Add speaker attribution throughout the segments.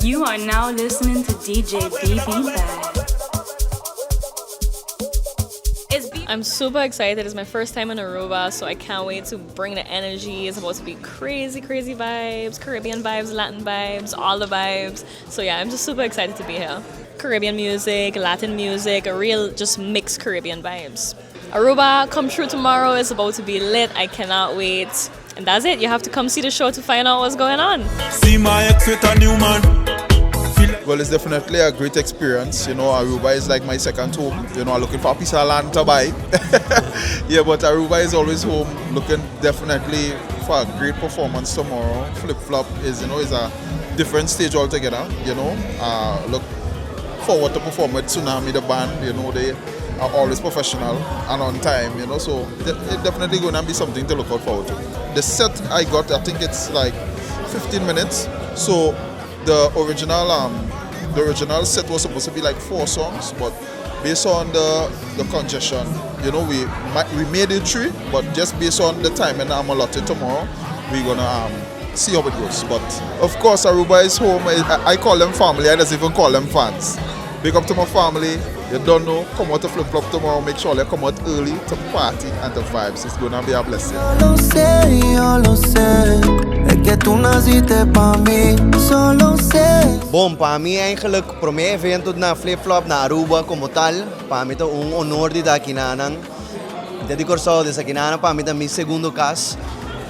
Speaker 1: You are now listening to DJ BB Bad.
Speaker 2: I'm super excited. It's my first time in Aruba, so I can't wait to bring the energy. It's about to be crazy, crazy vibes, Caribbean vibes, Latin vibes, all the vibes. So yeah, I'm just super excited to be here. Caribbean music, Latin music, a real just mixed Caribbean vibes. Aruba, come true tomorrow. It's about to be lit. I cannot wait. And that's it. You have to come see the show to find out what's going on.
Speaker 3: See my ex with a new man. Feel like
Speaker 4: Well, it's definitely a great experience. Aruba is like my second home. I'm looking for a piece of land to buy. Yeah, but Aruba is always home. Looking definitely for a great performance tomorrow. Flip Flop is a different stage altogether. Look forward to perform with Tsunami, the band. They are always professional and on time, so it definitely going to be something to look out forward to. The set I got, I think it's like 15 minutes. So the original set was supposed to be like 4 songs, but based on the congestion, we made it 3, but just based on the time and I'm allotted tomorrow, we're going to see how it goes. But of course, Aruba is home. I call them family. I don't even call them fans. Big up to my family. You don't know, come out to Flip Flop tomorrow. Make sure they come out early to party and the vibes. It's going to be a blessing.
Speaker 5: Yo lo sé, yo lo sé, es que tú naciste pa' mí, solo sé.
Speaker 6: Bon, pa mi eigenlijk, prome evento na Flip Flop na Aruba como tal, pa mi ta un honor di ta aki nan. Di Corsou, di aki nan, pa mi ta mi segundo cas.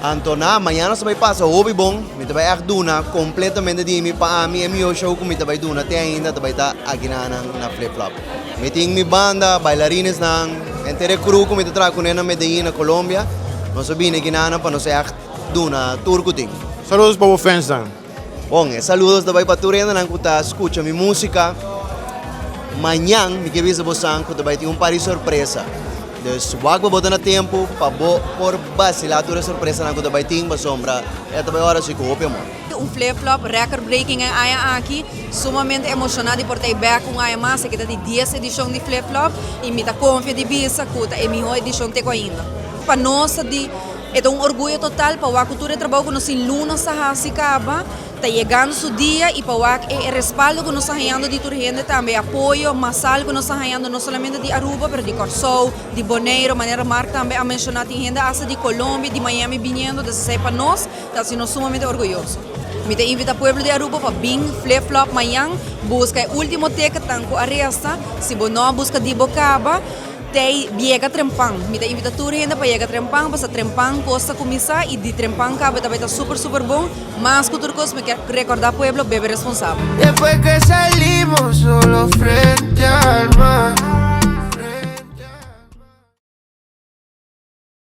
Speaker 6: Anto na, mañan nos ta bay pasa hopi bon, mi ta bay echt duna completamente di mi pa mi e mi show cu mi ta bay duna te ainda ta bay ta aki nan na Flip Flop. Mi tin mi banda, bailarines nan, henter crew cu mi ta traha cu na Medellín, na Colombia. Nos a bini aki nan pa nos echt duna tur cu tin.
Speaker 7: Saludos pa e fans nan.
Speaker 6: Bon, saludos ta bay pa tur nan cu ta scucha mi musica. Mañan, mi kier bisa boso cu bay tin un par di sorpresa. Dus wak bo na tempo pa bo por vacila tur sorpresa nan cu bay tin sombra. E tambe ora si cu hopi amor.
Speaker 8: Un Flip Flop record breaking e aña aki, sumamente emociona di por ta back un aña mas, cu ta di 10 edicion di Flip Flop y mi ta confia di bisa cu ta e miho edicion te ainda. Pa nos di e un orguyo total pa e cultura di trabou cu nos tin luna a haci caba, ta yegando su dia y pa e respaldo cu nos ta hayando di tur hende tambe, apoyo masal cu nos ta hayando no solamente di Aruba, pero di Corsou, di Boneiro, manera Mark tambe a menciona, tin hende hasta di Colombia, di Miami biniendo, dus pa nos, ta asina sumamente orguyoso. Mi ta invita pueblo di Aruba pa bin Flip Flop mañan, busca e ultimo ticket cu a resta, si bo no busca di bo caba, te yega trempan. Mi ta invita tur hende pa yega trempan, pa trempan cos ta cuminsa y di trempan caba tambe ta super super bon, mas cu tur cos mi kier recorda pueblo bebe responsabel.
Speaker 5: Después que salí.